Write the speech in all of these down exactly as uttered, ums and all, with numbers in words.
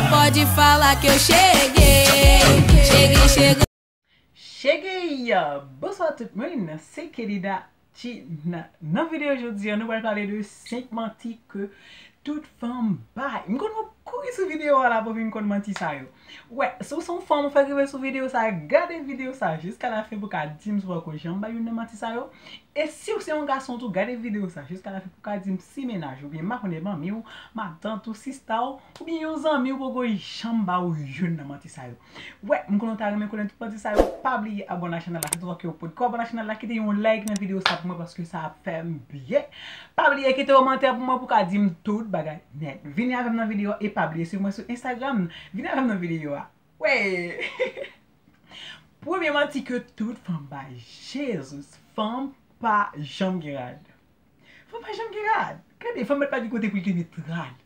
Pode falar que eu cheguei, cheguei chegando. Cheguei! Bonswa tout moun, se Kenida China. Nan videyo jodi a, nou pral pale de senk manti ke tout fanm bay. M konn w ap kouri sou videyo a la pou vin konn manti sa yo. Wè, si w se yon fanm ou fèk rive sou videyo sa, gade videyo sa jiska lafen pou ka di m si w poko janm bay youn nan manti sa yo. E si w se yon gason tou, gade videyo sa jiska lafen pou ka di m si mennaj ou byen m pa konnen manmi w, matant ou, sista w, oubyen yon zanmi w poko janm ba w youn nan manti sa yo. Wè, m konnen w ta renmen konnen tout manti sa yo. Pa bliye abòne ak chanèl la, si toutfwa ke w potko abòne ak chanèl la, kite yon like nan videyo sa pou mwen paske sa ap fè m byen. Pa bliye kite kòmantè pou mwen pou ka di m tout bagay nèt. Vini avè m nan videyo a e pa bliye swiv mwen sou Instagram. Vini avè m nan videyo a. Wey! Premye manti ke tout fanm bay. Jezi, fanm pa janm gen rad. Fanm pa janm gen rad. Gade, fanm mèt pa gen kote pou l te met rad.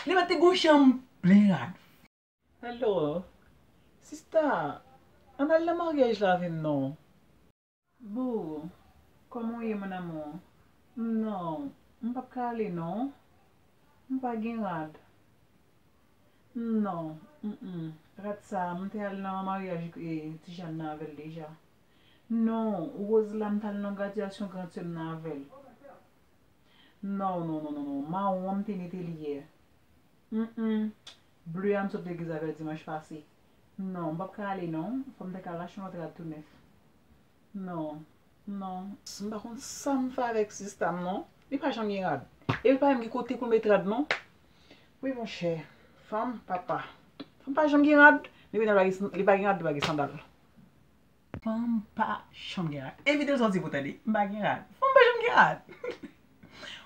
Li mèt te gon chanm plen rad. Alo, sista, ann al nan maryaj la avè m non. Boo, kòman w ye mon amour? Non, m p ap ka ale non. M pa gen rad. Non, mm, mm. Rad sa, m te al nan maryaj e Tijàn nan avè l deja. Non, woz la, m t al nan gradyasyon gran sè m nan avè l. Non, non, non, non, non. Mawon an m te mete li yè. Mm, mm. Ble a m sot legliz avè l dimanch pase. Non, m p ap ka ale non. Fò m te ka al achte yon lòt rad tou nèf. Non, non. M pa konn sa m fè avèk sista m non. Li pa janm gen rad. E li pa menm gen kote pou l met rad non. Wi monchè. Fanm, papa. Fanm pa janm gen rad. Li pa gen rad, li pa gen rad, li pa gen sandal. Fanm pa janm gen rad. Evite l sòti pou tande. M pa gen rad. Fanm pa janm gen rad.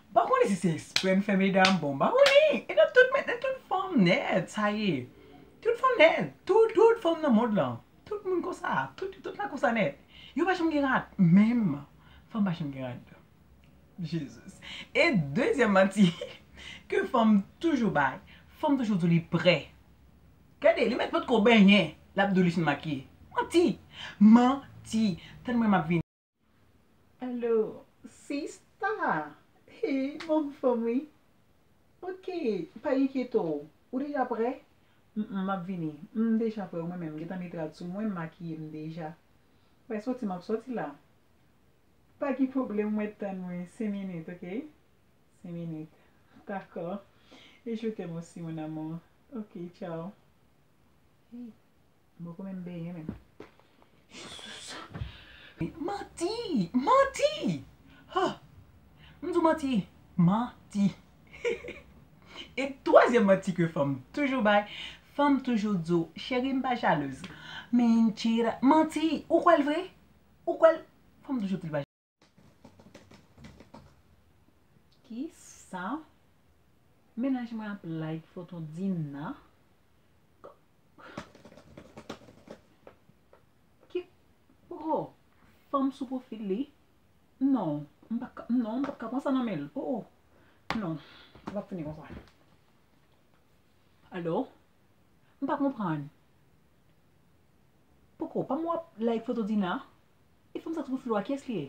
M pa konnen si se eksprè n fè medam, bon, m pa konnen. E nan tout, men, nan tout fanm nèt, sa ye. Tout fanm nèt. Tout, tout fanm nan mond lan. Tout moun konsa. Tout, tout la konsa nèt. Yo pa janm gen rad. Menm fanm pa janm gen rad. Jezi. E dezyèm manti ke fanm toujou bay, fanm toujou di w li prè. Gade, li mèt potko benyen, l ap di w li fin makiye. Manti! Manti! Tann mwen, m ap vini. Alo, sista! Hey, m anfòm wi. Oke, pa enkyete w. Ou deja prè? M, m ap vini. M deja prè, mwen menm. M gentan met rad sou mwen, m makiye m deja. Wè, soti, m ap soti la. Pa gen pwoblèm, mwen tann mwen senk minit, oke? Senk minit. Dakò. E je t'aime aussi, mon amour. Oke, tchao. Hey, m poko menm benyen menm. Jezi. Manti! Manti! Ha! M di w manti! Manti! E twazyèm manti ke fanm toujou bay, fanm toujou di w, cheri, m pa jalouz. Mentira! Manti! Ou kwè l vre? Ou kwè l? Fanm toujou di l pa. Kisa? Mennaj mwen ap like foto Dina. Ki? Oh, fanm sou pwofil li? Non, m pa ka, non, m pa ka pran sa nan men l. Oh, oh. Non, sa p ap fini konsa. Alo? M pa konprann. Poko, pa m w ap like foto Dina? E fanm sa sou pwofil ou a, kiyès li ye?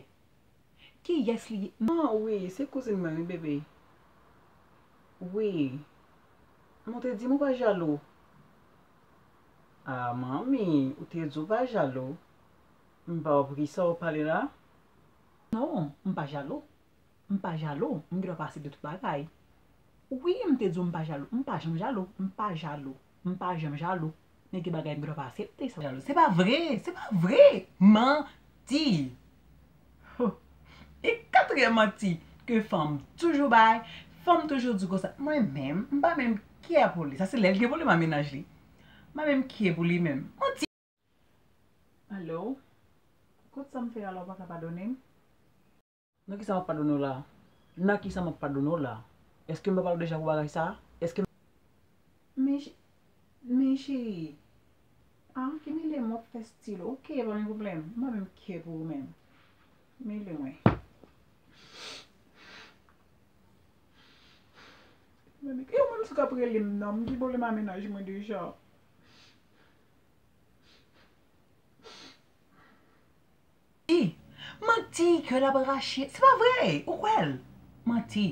Kiyès li ye? Ah, wi, se kouzin mwen, wi, bebe. Wi. Men w te di m ou pa jalou. Ah, manmi, ou te di w pa jalou. M pa wè poukisa w pale la. Non, m pa jalou. M pa jalou, m gen dwa pase de tout bagay. Wi, m te di w m pa jalou. M pa janm jalou. M pa jalou. M pa janm jalou. Men gen bagay m gen dwa pa aksepte, sa jalou. Se pa vre! Se pa vre! Manti! Ho! E katriyèm manti ke fanm toujou bay, fanm toujou di konsa, mwen menm, m pa menm kè pou li. Sa se lè l gen pwoblèm ak mennaj li. M pa menm kè pou li menm. Manti! Alo? Kot sa m fè a la ou pa ka padone m? Nan kisa m ap padone w la? Nan kisa m ap padone w la? Èske m pa pale w deja pou bagay sa? Èske m... Men, che-, men cheri. Ah, ok, mele m w ap fè stil. Ok, pa gen pwoblèm. M pa menm kè pou ou menm. Mele mwen. Men, men, e ou menm sou k ap rele m nan? M gen pwoblèm a mennaj mwen deja. Manti, manti, kè l ap rache. Se pa vre, ou kwè l? Manti.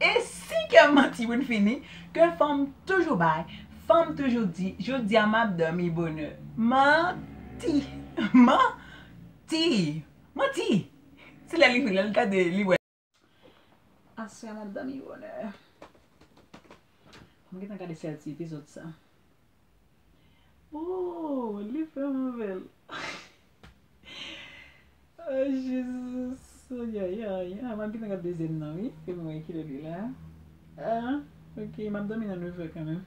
E senkyèm manti pou n fini, ke fanm toujou bay, Fanm toujou di, jodi a m ap dòmi bonè. Manti! Manti! Manti! Se lè li, lè l gade, li wè. Aswè a m ap dòmi bonè. M gentan gade sèl ti epizòd sa. Oh, li fè m avè l. Ay, Jezi. Ay, ay, ay. Ah, m ap gentan gade dezyèm nan, wi. Fè m wè kilè li la. Ah, ok, m ap dòmi nan nevè kanmenm.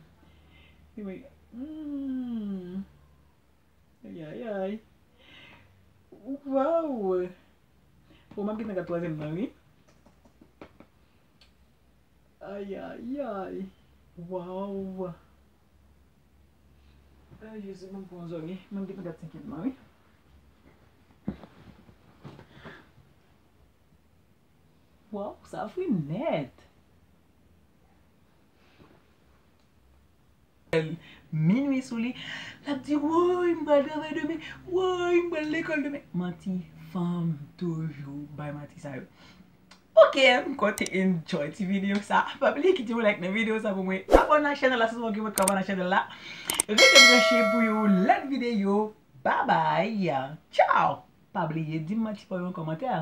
Wi. Hmm. Ay, ay, ay. Waw. Bon, m ap gentan gade twazyèm nan, wi. Ay, ay, ay. Waw. Ay, Jezi, ban m pran zòrye. M ap gentan gade senkyèm nan, wi. Waw, sa fre nèt. Minwi sou li, l ap di, woy, m pral travay demen, woy, m pral lekòl demen. Manti, fanm toujou bay manti sa yo. Ok, m kontan enjoy ti videyo sa. Pa bliye kite yon like nan videyo sa pou mwen. Abòne ak chanèl la si se yon ki potko abòne ak chanèl la. Rete branche pou yon lòt videyo. Babay. Tchaw. Pa bliye di m manti pa w yon kòmantè.